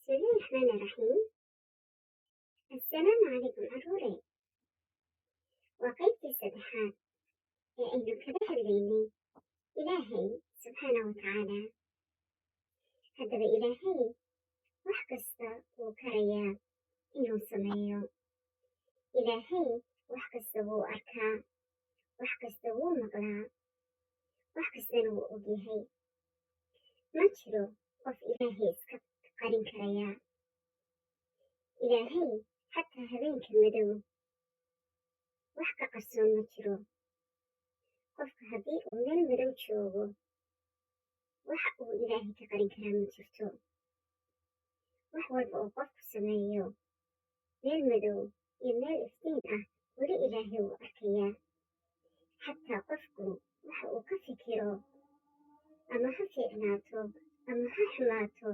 Bismillahi Raxmaani Raxiim. Assalaamu calaykum, caruure. Waa qaybtii saddexaad ee aynu kaga hadlaynay Ilaahay subxaana wa tacaala. Haddaba, Ilaahay wax kasta wuu karayaa inuu sameeyo. Ilaahay wax kasta wuu arkaa, wax kasta wuu maqlaa, wax kastana wuu ogyahay. Ma jiro qof Ilaahay iska qarin karayaa. Ilaahay xataa habeenka madow wax ka qarsoon ma jiro. Qofka haddii uu meel madow joogo, wax uu Ilaahay ka qarin karaa ma jirto. Wax walba oo qofku sameeyo, meel madow iyo meel iftiin ah, weli Ilaahay wuu arkayaa. Xataa qofku waxa uu ka fikiro, ama ha fiicnaato ama ha xumaato.